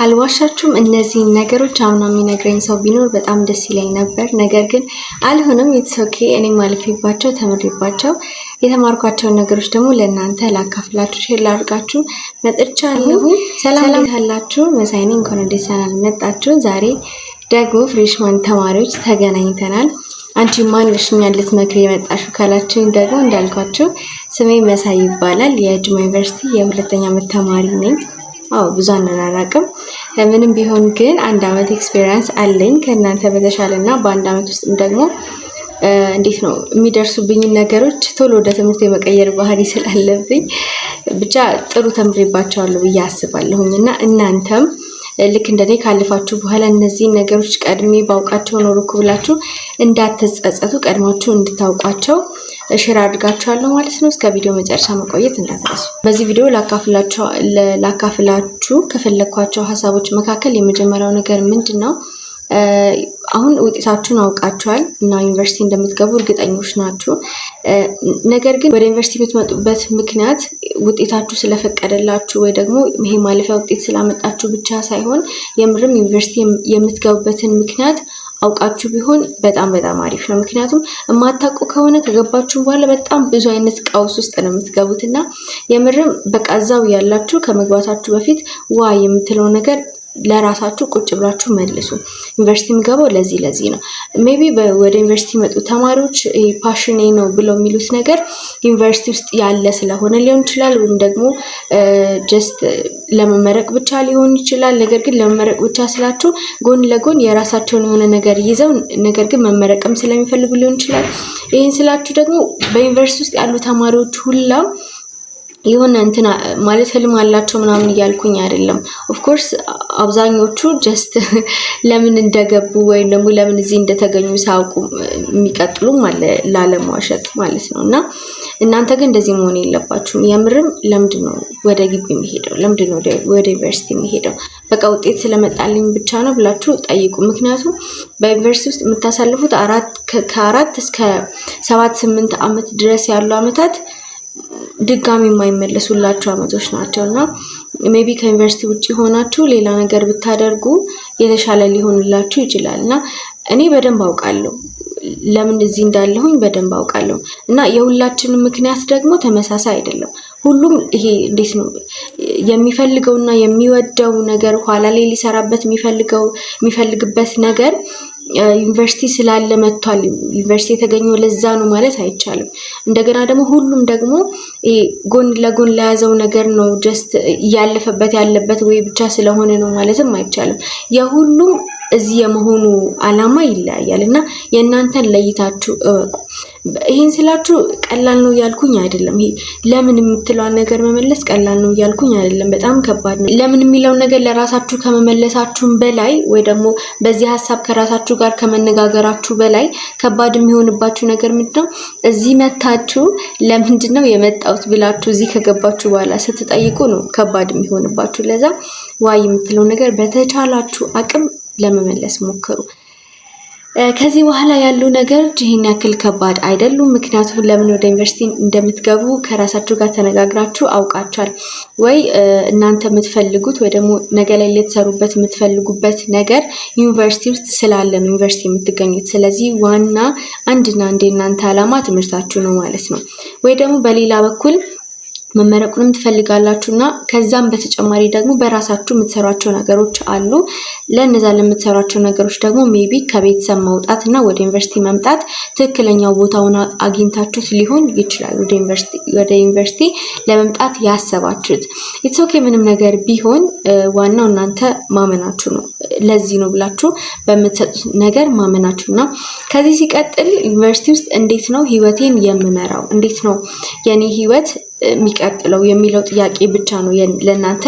አልዋሻችሁም፣ እነዚህን ነገሮች አምና የሚነግረኝ ሰው ቢኖር በጣም ደስ ይለኝ ነበር። ነገር ግን አልሆነም። It's okay። እኔም አልፌባቸው ተምሬባቸው የተማርኳቸውን ነገሮች ደግሞ ለእናንተ ላካፍላችሁ፣ share ላድርጋችሁ መጥቻለሁ። ሰላም፣ እንዴት አላችሁ? መሳይ ነኝ። እንኳን ወደ ቻናል መጣችሁ። ዛሬ ደግሞ freshman ተማሪዎች ተገናኝተናል። አንቺ ማን ነሽ እኛን ልትመክሪ የመጣሽው ካላችሁኝ ደግሞ እንዳልኳችሁ ስሜ መሳይ ይባላል። የጅማ ዩኒቨርሲቲ የሁለተኛ ዓመት ተማሪ ነኝ። አዎ፣ ብዙ አንራራቅም። ምንም ቢሆን ግን አንድ አመት experience አለኝ ከእናንተ በተሻለ እና በአንድ አመት ውስጥም ደግሞ እንዴት ነው የሚደርሱብኝን ነገሮች ቶሎ ወደ ትምህርት የመቀየር ባህሪ ስላለብኝ ብቻ ጥሩ ተምሬባቸዋለሁ ብዬ አስባለሁኝ። እና እናንተም ልክ እንደኔ ካለፋችሁ በኋላ እነዚህን ነገሮች ቀድሜ ባውቃቸው ኖሮ እኮ ብላችሁ እንዳትጸጸቱ ቀድማችሁ እንድታውቋቸው share አድርጋችኋለሁ ማለት ነው። እስከ ቪዲዮ መጨረሻ መቆየት እንዳትረሱ። በዚህ ቪዲዮ ላካፍላችሁ ከፈለግኳቸው ሀሳቦች መካከል የመጀመሪያው ነገር ምንድን ነው? አሁን ውጤታችሁን አውቃችኋል እና ዩኒቨርሲቲ እንደምትገቡ እርግጠኞች ናችሁ። ነገር ግን ወደ ዩኒቨርሲቲ የምትመጡበት ምክንያት ውጤታችሁ ስለፈቀደላችሁ ወይ ደግሞ ይሄ ማለፊያ ውጤት ስላመጣችሁ ብቻ ሳይሆን የምርም ዩኒቨርሲቲ የምትገቡበትን ምክንያት አውቃችሁ ቢሆን በጣም በጣም አሪፍ ነው። ምክንያቱም የማታውቁ ከሆነ ከገባችሁ በኋላ በጣም ብዙ አይነት ቀውስ ውስጥ ነው የምትገቡት እና የምርም በቃ እዛው ያላችሁ ከመግባታችሁ በፊት why የምትለው ነገር ለራሳችሁ ቁጭ ብላችሁ መልሱ። ዩኒቨርሲቲ የምገባው ለዚህ ለዚህ ነው። Maybe ወደ ዩኒቨርሲቲ የመጡ ተማሪዎች passion ኔ ነው ብለው የሚሉት ነገር ዩኒቨርሲቲ ውስጥ ያለ ስለሆነ ሊሆን ይችላል፣ ወይም ደግሞ just ለመመረቅ ብቻ ሊሆን ይችላል። ነገር ግን ለመመረቅ ብቻ ስላችሁ ጎን ለጎን የራሳቸውን የሆነ ነገር ይዘው ነገር ግን መመረቅም ስለሚፈልጉ ሊሆን ይችላል። ይህን ስላችሁ ደግሞ በዩኒቨርሲቲ ውስጥ ያሉ ተማሪዎች ሁላም የሆነ እንትና ማለት ህልም አላቸው ምናምን እያልኩኝ አይደለም። Of course አብዛኞቹ just ለምን እንደገቡ ወይም ደግሞ ለምን እዚህ እንደተገኙ ሳያውቁ የሚቀጥሉም አለ፣ ላለመዋሸት ማለት ነው። እና እናንተ ግን እንደዚህ መሆን የለባችሁም። የምርም ለምንድን ነው ወደ ግቢ የሚሄደው? ለምንድን ነው ወደ ዩኒቨርሲቲ የሚሄደው? በቃ ውጤት ስለመጣልኝ ብቻ ነው ብላችሁ ጠይቁ። ምክንያቱም በዩኒቨርሲቲ ውስጥ የምታሳልፉት ከ4 እስከ 7 8 ዓመት ድረስ ያሉ ዓመታት ድጋሚ የማይመለሱላችሁ አመቶች ናቸው እና maybe ከዩኒቨርሲቲ ውጭ ሆናችሁ ሌላ ነገር ብታደርጉ የተሻለ ሊሆንላችሁ ይችላል። እና እኔ በደንብ አውቃለሁ፣ ለምን እዚህ እንዳለሁኝ በደንብ አውቃለሁ። እና የሁላችንም ምክንያት ደግሞ ተመሳሳይ አይደለም። ሁሉም ይሄ እንዴት ነው የሚፈልገውና የሚወደው ነገር ኋላ ላይ ሊሰራበት የሚፈልገው የሚፈልግበት ነገር ዩኒቨርሲቲ ስላለ መጥቷል፣ ዩኒቨርሲቲ የተገኘው ለዛ ነው ማለት አይቻልም። እንደገና ደግሞ ሁሉም ደግሞ ጎን ለጎን ለያዘው ነገር ነው just እያለፈበት ያለበት ወይ ብቻ ስለሆነ ነው ማለትም አይቻልም። የሁሉም እዚህ የመሆኑ አላማ ይለያያል እና የእናንተን ለይታችሁ እወቁ። ይህን ስላችሁ ቀላል ነው እያልኩኝ አይደለም። ይሄ ለምን የምትለዋን ነገር መመለስ ቀላል ነው እያልኩኝ አይደለም። በጣም ከባድ ነው። ለምን የሚለውን ነገር ለራሳችሁ ከመመለሳችሁም በላይ ወይ ደግሞ በዚህ ሀሳብ ከራሳችሁ ጋር ከመነጋገራችሁ በላይ ከባድ የሚሆንባችሁ ነገር ምንድነው? እዚህ መታችሁ ለምንድን ነው የመጣሁት ብላችሁ እዚህ ከገባችሁ በኋላ ስትጠይቁ ነው ከባድ የሚሆንባችሁ። ለዛ why የምትለው ነገር በተቻላችሁ አቅም ለመመለስ ሞክሩ። ከዚህ በኋላ ያሉ ነገሮች ይህን ያክል ከባድ አይደሉም። ምክንያቱም ለምን ወደ ዩኒቨርሲቲ እንደምትገቡ ከራሳችሁ ጋር ተነጋግራችሁ አውቃችኋል። ወይ እናንተ የምትፈልጉት ወይ ደግሞ ነገ ላይ ልትሰሩበት የምትፈልጉበት ነገር ዩኒቨርሲቲ ውስጥ ስላለ ነው ዩኒቨርሲቲ የምትገኙት። ስለዚህ ዋና አንድና አንድ የእናንተ ዓላማ ትምህርታችሁ ነው ማለት ነው። ወይ ደግሞ በሌላ በኩል መመረቁንም ትፈልጋላችሁ እና ከዛም በተጨማሪ ደግሞ በራሳችሁ የምትሰሯቸው ነገሮች አሉ። ለእነዛ ለምትሰሯቸው ነገሮች ደግሞ maybe ከቤተሰብ መውጣት እና ወደ ዩኒቨርሲቲ መምጣት ትክክለኛው ቦታውን አግኝታችሁት ሊሆን ይችላል ወደ ዩኒቨርሲቲ ለመምጣት ያሰባችሁት። It's okay፣ ምንም ነገር ቢሆን ዋናው እናንተ ማመናችሁ ነው። ለዚህ ነው ብላችሁ በምትሰጡት ነገር ማመናችሁ እና ከዚህ ሲቀጥል ዩኒቨርሲቲ ውስጥ እንዴት ነው ህይወቴን የምመራው፣ እንዴት ነው የኔ ህይወት የሚቀጥለው የሚለው ጥያቄ ብቻ ነው ለእናንተ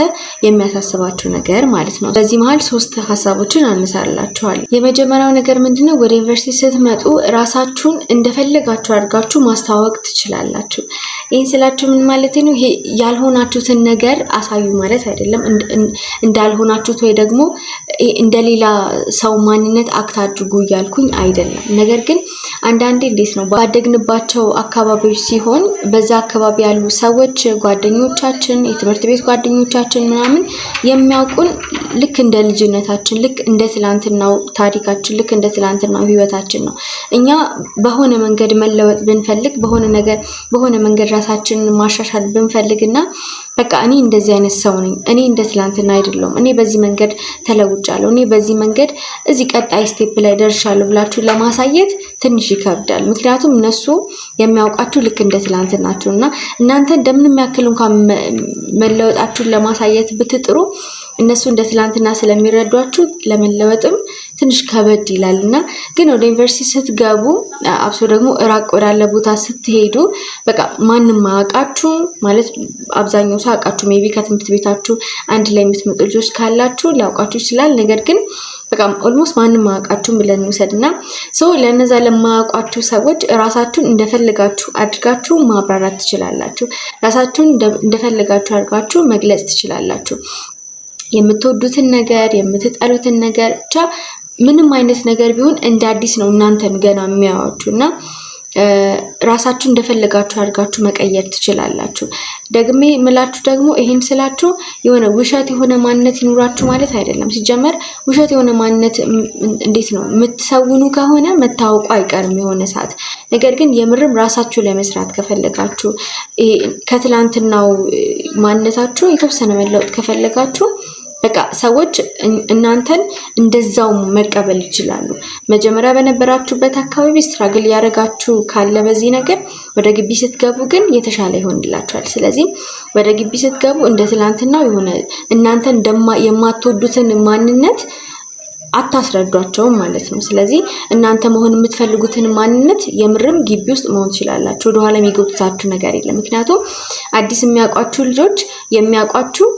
የሚያሳስባችሁ ነገር ማለት ነው። በዚህ መሀል ሶስት ሀሳቦችን አነሳላችኋል። የመጀመሪያው ነገር ምንድነው? ወደ ዩኒቨርሲቲ ስትመጡ ራሳችሁን እንደፈለጋችሁ አድርጋችሁ ማስተዋወቅ ትችላላችሁ። ይህን ስላችሁ ምን ማለት ነው? ይሄ ያልሆናችሁትን ነገር አሳዩ ማለት አይደለም። እንዳልሆናችሁት ወይ ደግሞ እንደሌላ ሰው ማንነት act አድርጉ እያልኩኝ አይደለም። ነገር ግን አንዳንዴ እንዴት ነው ባደግንባቸው አካባቢዎች ሲሆን በዛ አካባቢ ያሉ ሰዎች ጓደኞቻችን፣ የትምህርት ቤት ጓደኞቻችን ምናምን የሚያውቁን ልክ እንደ ልጅነታችን፣ ልክ እንደ ትላንትናው ታሪካችን፣ ልክ እንደ ትላንትናው ህይወታችን ነው። እኛ በሆነ መንገድ መለወጥ ብንፈልግ፣ በሆነ ነገር በሆነ መንገድ ራሳችንን ማሻሻል ብንፈልግ እና በቃ እኔ እንደዚህ አይነት ሰው ነኝ፣ እኔ እንደ ትላንትና አይደለሁም፣ እኔ በዚህ መንገድ ተለውጫለሁ፣ እኔ በዚህ መንገድ እዚህ ቀጣይ step ላይ ደርሻለሁ ብላችሁ ለማሳየት ትንሽ ይከብዳል። ምክንያቱም እነሱ የሚያውቃችሁ ልክ እንደ ትላንትናችሁ እና እናንተ እንደምንም ያክል እንኳን መለወጣችሁን ለማሳየት ብትጥሩ እነሱ እንደ ትላንትና ስለሚረዷችሁ ለመለወጥም ትንሽ ከበድ ይላል። እና ግን ወደ ዩኒቨርሲቲ ስትገቡ፣ አብሶ ደግሞ እራቅ ወዳለ ቦታ ስትሄዱ፣ በቃ ማንም አያውቃችሁም፣ ማለት አብዛኛው ሰው አያውቃችሁ። Maybe ከትምህርት ቤታችሁ አንድ ላይ የምትመጡ ልጆች ካላችሁ ሊያውቃችሁ ይችላል። ነገር ግን በቃ almost ማንም አያውቃችሁም ብለን እንውሰድ እና so ለእነዛ ለማያውቋችሁ ሰዎች ራሳችሁን እንደፈለጋችሁ አድርጋችሁ ማብራራት ትችላላችሁ። ራሳችሁን እንደፈለጋችሁ አድርጋችሁ መግለጽ ትችላላችሁ። የምትወዱትን ነገር፣ የምትጠሉትን ነገር፣ ብቻ ምንም አይነት ነገር ቢሆን እንደ አዲስ ነው እናንተን ገና የሚያዩዋችሁ እና ራሳችሁ እንደፈለጋችሁ አድርጋችሁ መቀየር ትችላላችሁ። ደግሜ ምላችሁ ደግሞ ይሄን ስላችሁ የሆነ ውሸት የሆነ ማንነት ይኑራችሁ ማለት አይደለም። ሲጀመር ውሸት የሆነ ማንነት እንዴት ነው የምትሰውኑ ከሆነ መታወቁ አይቀርም የሆነ ሰዓት። ነገር ግን የምርም ራሳችሁ ላይ መስራት ከፈለጋችሁ፣ ከትላንትናው ማንነታችሁ የተወሰነ መለወጥ ከፈለጋችሁ፣ በቃ ሰዎች እናንተን እንደዛው መቀበል ይችላሉ። መጀመሪያ በነበራችሁበት አካባቢ struggle ያደረጋችሁ ካለ በዚህ ነገር፣ ወደ ግቢ ስትገቡ ግን የተሻለ ይሆንላችኋል። ስለዚህ ወደ ግቢ ስትገቡ እንደ ትላንትናው የሆነ እናንተን የማትወዱትን ማንነት አታስረዷቸውም ማለት ነው። ስለዚህ እናንተ መሆን የምትፈልጉትን ማንነት የምርም ግቢ ውስጥ መሆን ትችላላችሁ። ወደኋላ የሚጎትታችሁ ነገር የለም። ምክንያቱም አዲስ የሚያውቋችሁ ልጆች የሚያውቋችሁ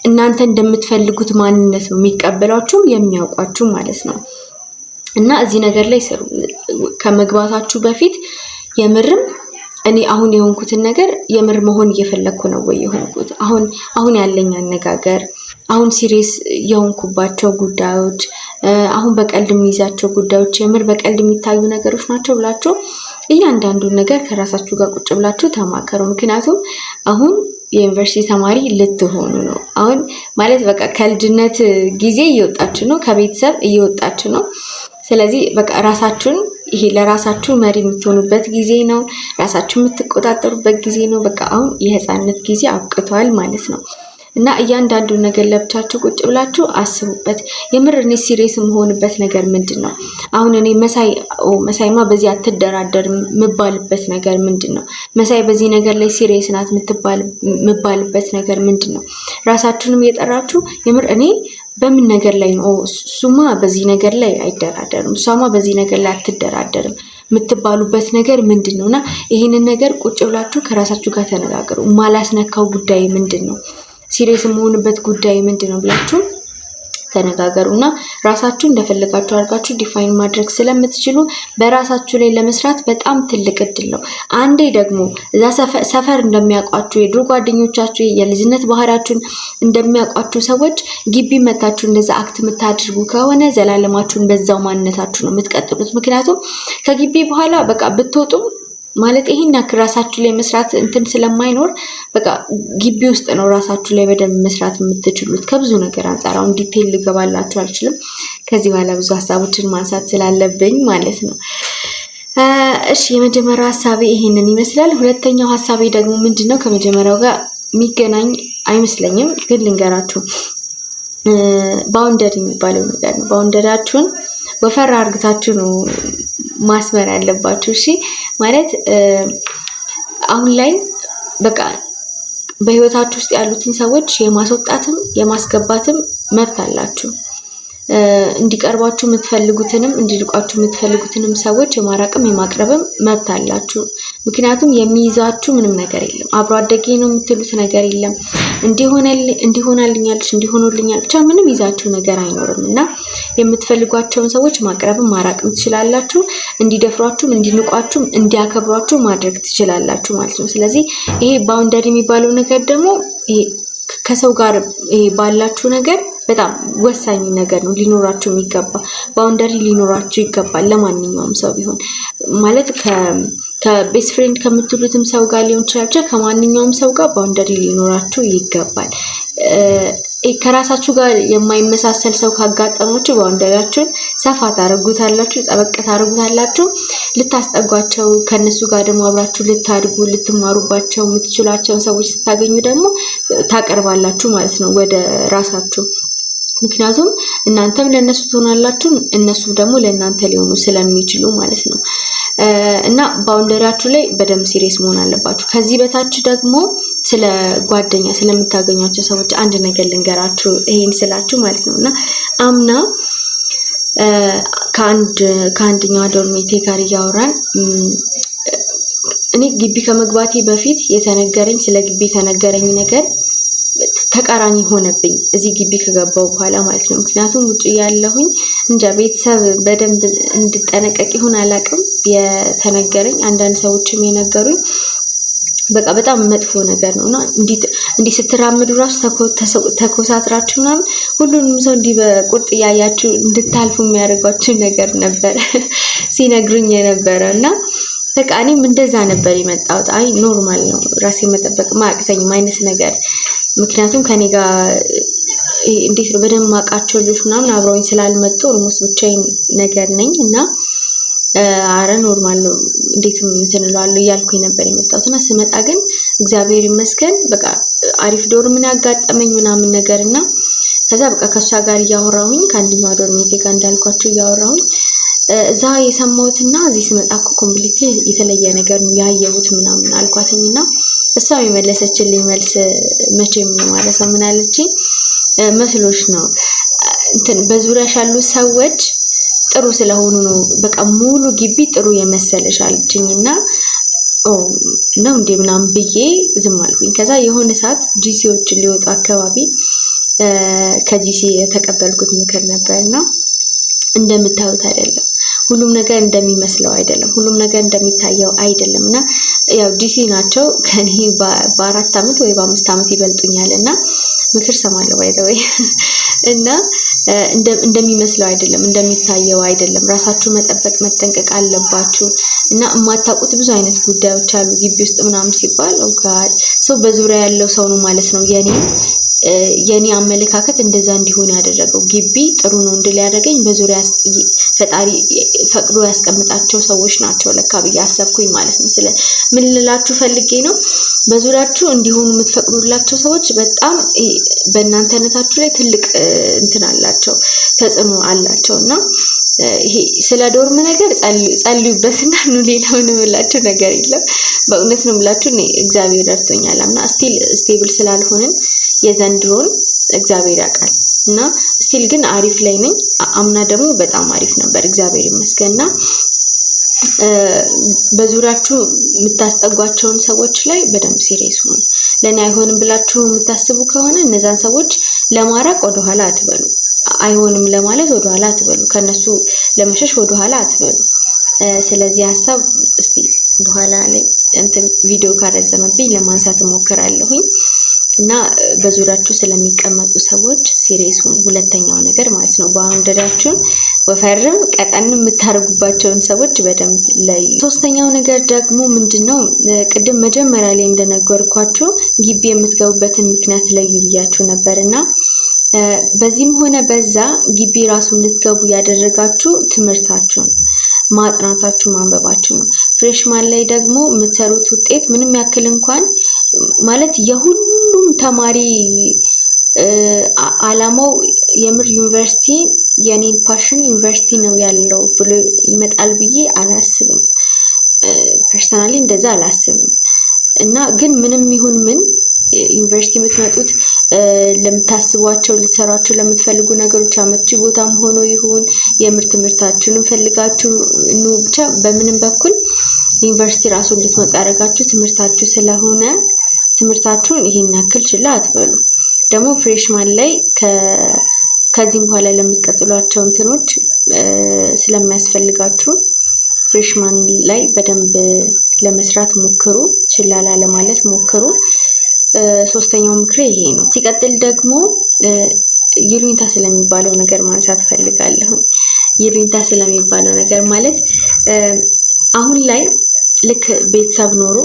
እናንተ እንደምትፈልጉት ማንነት ነው የሚቀበሏችሁም የሚያውቋችሁ ማለት ነው። እና እዚህ ነገር ላይ ስሩ። ከመግባታችሁ በፊት የምርም እኔ አሁን የሆንኩትን ነገር የምር መሆን እየፈለግኩ ነው ወይ የሆንኩት? አሁን ያለኝ አነጋገር፣ አሁን serious የሆንኩባቸው ጉዳዮች፣ አሁን በቀልድ የሚይዛቸው ጉዳዮች የምር በቀልድ የሚታዩ ነገሮች ናቸው ብላችሁ እያንዳንዱን ነገር ከራሳችሁ ጋር ቁጭ ብላችሁ ተማከሩ። ምክንያቱም አሁን የዩኒቨርሲቲ ተማሪ ልትሆኑ ነው። አሁን ማለት በቃ ከልጅነት ጊዜ እየወጣችሁ ነው፣ ከቤተሰብ እየወጣችሁ ነው። ስለዚህ በቃ ራሳችሁን ይሄ ለራሳችሁ መሪ የምትሆኑበት ጊዜ ነው። ራሳችሁ የምትቆጣጠሩበት ጊዜ ነው። በቃ አሁን የህፃንነት ጊዜ አብቅቷል ማለት ነው። እና እያንዳንዱን ነገር ለብቻችሁ ቁጭ ብላችሁ አስቡበት። የምር እኔ serious የምሆንበት ነገር ምንድን ነው? አሁን እኔ መሳይ መሳይማ በዚህ አትደራደርም የምባልበት ነገር ምንድን ነው? መሳይ በዚህ ነገር ላይ serious ናት የምባልበት ነገር ምንድን ነው? ራሳችሁንም እየጠራችሁ የምር እኔ በምን ነገር ላይ ነው እሱማ በዚህ ነገር ላይ አይደራደርም፣ እሷማ በዚህ ነገር ላይ አትደራደርም የምትባሉበት ነገር ምንድን ነው? እና ይህንን ነገር ቁጭ ብላችሁ ከራሳችሁ ጋር ተነጋገሩ። ማላስነካው ጉዳይ ምንድን ነው? Serious የምሆንበት ጉዳይ ምንድን ነው ብላችሁ ተነጋገሩ። እና ራሳችሁ እንደፈለጋችሁ አድርጋችሁ define ማድረግ ስለምትችሉ በራሳችሁ ላይ ለመስራት በጣም ትልቅ እድል ነው። አንዴ ደግሞ እዛ ሰፈር እንደሚያውቋችሁ የድሮ ጓደኞቻችሁ፣ የልጅነት ባህሪያችሁን እንደሚያውቋችሁ ሰዎች ግቢ መታችሁ እንደዛ act የምታደርጉ ከሆነ ዘላለማችሁን በዛው ማንነታችሁ ነው የምትቀጥሉት። ምክንያቱም ከግቢ በኋላ በቃ ብትወጡም ማለት ይሄን ያክል ራሳችሁ ላይ መስራት እንትን ስለማይኖር በቃ ግቢ ውስጥ ነው ራሳችሁ ላይ በደንብ መስራት የምትችሉት ከብዙ ነገር አንጻር። አሁን detail ልገባላችሁ አልችልም፣ ከዚህ በኋላ ብዙ ሀሳቦችን ማንሳት ስላለብኝ ማለት ነው። እሺ፣ የመጀመሪያው ሀሳቤ ይሄንን ይመስላል። ሁለተኛው ሀሳቤ ደግሞ ምንድን ነው? ከመጀመሪያው ጋር የሚገናኝ አይመስለኝም፣ ግን ልንገራችሁ። Boundary የሚባለው ነገር ነው። Boundary ያችሁን ወፈር አርግታችሁ ነው ማስመር ያለባችሁ። እሺ፣ ማለት አሁን ላይ በቃ በህይወታችሁ ውስጥ ያሉትን ሰዎች የማስወጣትም የማስገባትም መብት አላችሁ። እንዲቀርቧችሁ የምትፈልጉትንም እንዲርቋችሁ የምትፈልጉትንም ሰዎች የማራቅም የማቅረብም መብት አላችሁ። ምክንያቱም የሚይዛችሁ ምንም ነገር የለም። አብሮ አደጌ ነው የምትሉት ነገር የለም። እንዲህ ሆናልኛለች፣ እንዲህ ሆኖልኛል፣ ብቻ ምንም ይዛችሁ ነገር አይኖርም እና የምትፈልጓቸውን ሰዎች ማቅረብም ማራቅም ትችላላችሁ። እንዲደፍሯችሁም እንዲንቋችሁም እንዲያከብሯችሁ ማድረግ ትችላላችሁ ማለት ነው። ስለዚህ ይሄ boundary የሚባለው ነገር ደግሞ ይሄ ከሰው ጋር ይሄ ባላችሁ ነገር በጣም ወሳኝ ነገር ነው። ሊኖራችሁ የሚገባ boundary ሊኖራችሁ ይገባል። ለማንኛውም ሰው ቢሆን ማለት ከ best friend ከምትሉትም ሰው ጋር ሊሆን ይችላል። ብቻ ከማንኛውም ሰው ጋር boundary ሊኖራችሁ ይገባል። ከራሳችሁ ጋር የማይመሳሰል ሰው ካጋጠማችሁ boundary ያችሁን ሰፋ ታደርጉታላችሁ፣ ጠበቅ ታደርጉታላችሁ። ልታስጠጓቸው፣ ከእነሱ ጋር ደግሞ አብራችሁ ልታድጉ፣ ልትማሩባቸው የምትችሏቸውን ሰዎች ስታገኙ ደግሞ ታቀርባላችሁ ማለት ነው ወደ ራሳችሁ። ምክንያቱም እናንተም ለእነሱ ትሆናላችሁ፣ እነሱም ደግሞ ለእናንተ ሊሆኑ ስለሚችሉ ማለት ነው። እና boundary ያችሁ ላይ በደንብ serious መሆን አለባችሁ። ከዚህ በታች ደግሞ ስለ ጓደኛ፣ ስለምታገኟቸው ሰዎች አንድ ነገር ልንገራችሁ፣ ይሄን ስላችሁ ማለት ነው። እና አምና ከአንደኛዋ dormmate ኤ ጋር እያወራን፣ እኔ ግቢ ከመግባቴ በፊት የተነገረኝ፣ ስለ ግቢ የተነገረኝ ነገር ተቃራኒ ሆነብኝ እዚህ ግቢ ከገባው በኋላ ማለት ነው። ምክንያቱም ውጭ ያለሁኝ እንጃ ቤተሰብ በደንብ እንድጠነቀቅ ይሁን አላውቅም፣ የተነገረኝ፣ አንዳንድ ሰዎችም የነገሩኝ በቃ በጣም መጥፎ ነገር ነው። እና እንዲህ ስትራመዱ ራሱ ተኮሳትራችሁ ምናምን ሁሉንም ሰው እንዲህ በቁርጥ እያያችሁ እንድታልፉ የሚያደርጓችሁ ነገር ነበር ሲነግሩኝ የነበረው። እና በቃ እኔም እንደዛ ነበር የመጣሁት። አይ normal ነው፣ ራሴን መጠበቅ ማያቅተኝም አይነት ነገር። ምክንያቱም ከኔ ጋር እንዴት ነው በደንብ ማውቃቸው ልጆች ምናምን አብረውኝ ስላልመጡ almost ብቻዬን ነገር ነኝ። እና አረ normal ነው፣ እንዴትም እንትን እለዋለሁ እያልኩኝ ነበር የመጣሁት። እና ስመጣ ግን እግዚአብሔር ይመስገን በቃ አሪፍ dorm ምን ያጋጠመኝ ምናምን ነገር። እና ከዛ በቃ ከእሷ ጋር እያወራሁኝ፣ ከአንደኛዋ dormmate ኤ ጋር እንዳልኳቸው እያወራሁኝ፣ እዛ የሰማሁትና እዚህ ስመጣ እኮ completely የተለየ ነገር ነው ያየሁት ምናምን አልኳትኝ። እና እሷም የመለሰችልኝ መልስ መቼም ማለት ነው፣ ምን አለችኝ? መስሎሽ ነው፣ እንትን በዙሪያሽ ያሉ ሰዎች ጥሩ ስለሆኑ ነው በቃ ሙሉ ግቢ ጥሩ የመሰለሽ አለችኝ። እና ነው እንዴ ምናምን ብዬ ዝም አልኩኝ። ከዛ የሆነ ሰዓት GC ዎች ሊወጡ አካባቢ ከ GC የተቀበልኩት ምክር ነበር። እና እንደምታዩት አይደለም፣ ሁሉም ነገር እንደሚመስለው አይደለም፣ ሁሉም ነገር እንደሚታየው አይደለም። እና ያው GC ናቸው፣ ከኔ በ4 ዓመት ወይ በ5 ዓመት ይበልጡኛል እና ምክር ሰማለሁ by the way። እና እንደሚመስለው አይደለም፣ እንደሚታየው አይደለም። ራሳችሁ መጠበቅ፣ መጠንቀቅ አለባችሁ። እና የማታውቁት ብዙ አይነት ጉዳዮች አሉ ግቢ ውስጥ ምናምን ሲባል፣ oh God፣ ሰው በዙሪያ ያለው ሰው ነው ማለት ነው የኔ አመለካከት እንደዛ እንዲሆን ያደረገው፣ ግቢ ጥሩ ነው እንድል ያደረገኝ በዙሪያ ፈጣሪ ፈቅዶ ያስቀምጣቸው ሰዎች ናቸው ለካ ብዬ አሰብኩኝ ማለት ነው። ስለ ምን ልላችሁ ፈልጌ ነው፣ በዙሪያችሁ እንዲሆኑ የምትፈቅዱላቸው ሰዎች በጣም በእናንተነታችሁ ላይ ትልቅ እንትን አላቸው፣ ተጽዕኖ አላቸው። እና ይሄ ስለ dorm ነገር ጸልዩበትና ኑ። ሌላውን የምላችሁ ነገር የለም። በእውነት ነው የምላችሁ፣ እኔ እግዚአብሔር ረድቶኛል። አምና still stable ስላልሆንን የዘንድሮን እግዚአብሔር ያውቃል። እና still ግን አሪፍ ላይ ነኝ። አምና ደግሞ በጣም አሪፍ ነበር፣ እግዚአብሔር ይመስገን። እና በዙሪያችሁ የምታስጠጓቸውን ሰዎች ላይ በደንብ serious ሁኑ። ለእኔ አይሆንም ብላችሁ የምታስቡ ከሆነ እነዛን ሰዎች ለማራቅ ወደኋላ አትበሉ። አይሆንም ለማለት ወደኋላ አትበሉ። ከነሱ ለመሸሽ ወደኋላ አትበሉ። ስለዚህ ሀሳብ እስቲ በኋላ ላይ እንትን ቪዲዮ ካረዘመብኝ ለማንሳት እሞክራለሁኝ። እና በዙሪያችሁ ስለሚቀመጡ ሰዎች serious ሁኑ። ሁለተኛው ነገር ማለት ነው፣ boundary ያችሁን ወፈርም ቀጠን የምታደርጉባቸውን ሰዎች በደንብ ለዩ። ሶስተኛው ነገር ደግሞ ምንድን ነው? ቅድም መጀመሪያ ላይ እንደነገርኳችሁ ግቢ የምትገቡበትን ምክንያት ለዩ ብያችሁ ነበር። እና በዚህም ሆነ በዛ ግቢ ራሱ እንድትገቡ ያደረጋችሁ ትምህርታችሁ ነው፣ ማጥናታችሁ፣ ማንበባችሁ ነው። Freshman ላይ ደግሞ የምትሰሩት ውጤት ምንም ያክል እንኳን፣ ማለት የሁሉም ተማሪ አላማው የምር ዩኒቨርሲቲ የኔን passion ዩኒቨርሲቲ ነው ያለው ብሎ ይመጣል ብዬ አላስብም። Personally እንደዛ አላስብም። እና ግን ምንም ይሁን ምን ዩኒቨርሲቲ የምትመጡት ለምታስቧቸው፣ ልትሰሯቸው ለምትፈልጉ ነገሮች አመቺ ቦታም ሆኖ ይሁን፣ የምር ትምህርታችሁንም ፈልጋችሁ ኑ፣ ብቻ በምንም በኩል ዩኒቨርሲቲ ራሱ እንድትመጡ ያደረጋችሁ ትምህርታችሁ ስለሆነ ትምህርታችሁን ይሄን ያክል ችላ አትበሉ። ደግሞ freshman ላይ ከዚህም በኋላ ለምትቀጥሏቸው እንትኖች ስለሚያስፈልጋችሁ freshman ላይ በደንብ ለመስራት ሞክሩ። ችላ ላለማለት ሞክሩ። ሶስተኛው ምክሬ ይሄ ነው። ሲቀጥል ደግሞ ይሉኝታ ስለሚባለው ነገር ማንሳት ፈልጋለሁ። ይሉኝታ ስለሚባለው ነገር ማለት አሁን ላይ ልክ ቤተሰብ ኖሮ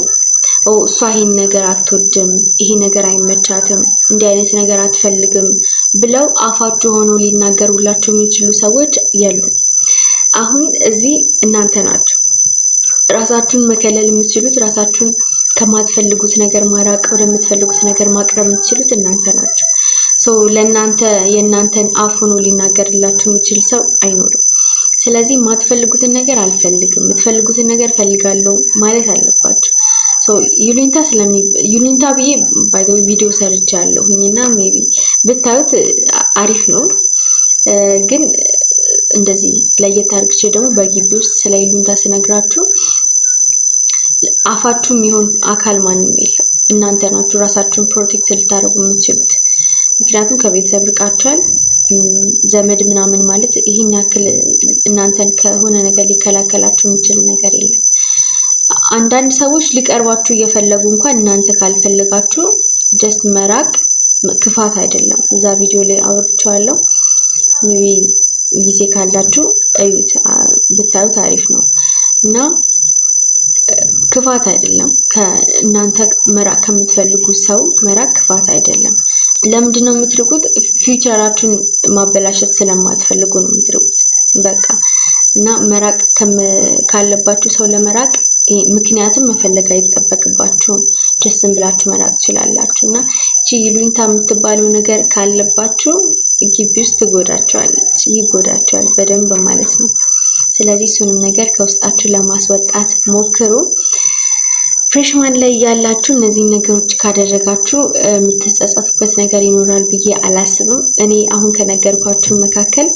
እሷ ይሄን ነገር አትወድም፣ ይሄ ነገር አይመቻትም፣ እንዲህ አይነት ነገር አትፈልግም ብለው አፋችሁ ሆነው ሊናገሩላችሁ የሚችሉ ሰዎች የሉም። አሁን እዚህ እናንተ ናችሁ ራሳችሁን መከለል የምትችሉት፣ ራሳችሁን ከማትፈልጉት ነገር ማራቅ፣ ወደምትፈልጉት ነገር ማቅረብ የምትችሉት እናንተ ናችሁ። So ለእናንተ የእናንተን አፍ ሆኖ ሊናገርላችሁ የሚችል ሰው አይኖርም። ስለዚህ የማትፈልጉትን ነገር አልፈልግም፣ የምትፈልጉትን ነገር ፈልጋለሁ ማለት አለባችሁ። ይሉኝታ ብዬ by the way ቪዲዮ ሰርቻለሁኝ እና maybe ብታዩት አሪፍ ነው። ግን እንደዚህ ለየት አድርግቼ ደግሞ በግቢ ውስጥ ስለ ይሉኝታ ስነግራችሁ አፋችሁ የሚሆን አካል ማንም የለም። እናንተ ናችሁ ራሳችሁን protect ልታደርጉ የምትችሉት። ምክንያቱም ከቤተሰብ ርቃችኋል። ዘመድ ምናምን ማለት ይህን ያክል እናንተን ከሆነ ነገር ሊከላከላችሁ የሚችል ነገር የለም። አንዳንድ ሰዎች ሊቀርቧችሁ እየፈለጉ እንኳን እናንተ ካልፈለጋችሁ just መራቅ ክፋት አይደለም። እዛ ቪዲዮ ላይ አውርቼዋለሁ። ጊዜ ካላችሁ እዩት፣ ብታዩት አሪፍ ነው እና ክፋት አይደለም። ከእናንተ መራቅ ከምትፈልጉ ሰው መራቅ ክፋት አይደለም። ለምንድን ነው የምትርቁት? Future ኣችሁን ማበላሸት ስለማትፈልጉ ነው የምትርቁት። በቃ እና መራቅ ካለባችሁ ሰው ለመራቅ ምክንያትም መፈለግ አይጠበቅባችሁም። Just ዝም ብላችሁ መራቅ ትችላላችሁ። እና እቺ ይሉኝታ የምትባለው ነገር ካለባችሁ ግቢ ውስጥ ትጎዳችኋለች፣ ይጎዳችኋል በደንብ ማለት ነው። ስለዚህ እሱንም ነገር ከውስጣችሁ ለማስወጣት ሞክሩ። Freshman ላይ ያላችሁ እነዚህን ነገሮች ካደረጋችሁ የምትጸጸቱበት ነገር ይኖራል ብዬ አላስብም። እኔ አሁን ከነገርኳችሁ መካከል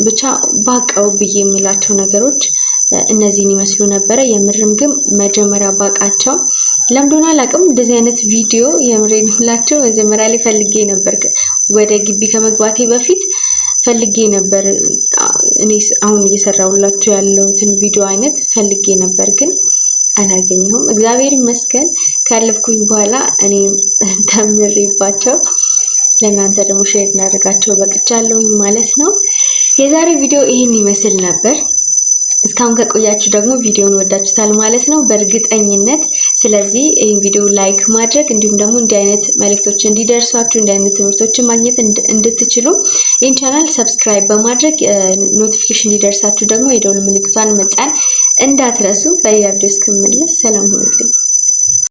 ብቻ ባቀው ብዬ የምላቸው ነገሮች እነዚህን ይመስሉ ነበረ። የምርም ግን መጀመሪያ ባቃቸው ለምንድነው አላውቅም፣ እንደዚህ አይነት ቪዲዮ የምሬን ሁላቸው መጀመሪያ ላይ ፈልጌ ነበር። ወደ ግቢ ከመግባቴ በፊት ፈልጌ ነበር። እኔ አሁን እየሰራሁላችሁ ያለሁትን ቪዲዮ አይነት ፈልጌ ነበር ግን አላገኘሁም። እግዚአብሔር ይመስገን ካለፍኩኝ በኋላ እኔ ተምሬባቸው ለእናንተ ደግሞ share እናደርጋቸው በቅቻለሁኝ ማለት ነው። የዛሬ ቪዲዮ ይህን ይመስል ነበር። እስካሁን ከቆያችሁ ደግሞ ቪዲዮን ወዳችሁታል ማለት ነው በእርግጠኝነት። ስለዚህ ይህን ቪዲዮ like ማድረግ እንዲሁም ደግሞ እንዲህ አይነት መልእክቶች እንዲደርሷችሁ፣ እንዲህ አይነት ትምህርቶችን ማግኘት እንድትችሉ ይህን channel subscribe በማድረግ፣ notification እንዲደርሳችሁ ደግሞ የደውል ምልክቷን መጫን እንዳትረሱ። በሌላ ቪዲዮ እስክመለስ ሰላም ሁኑልኝ።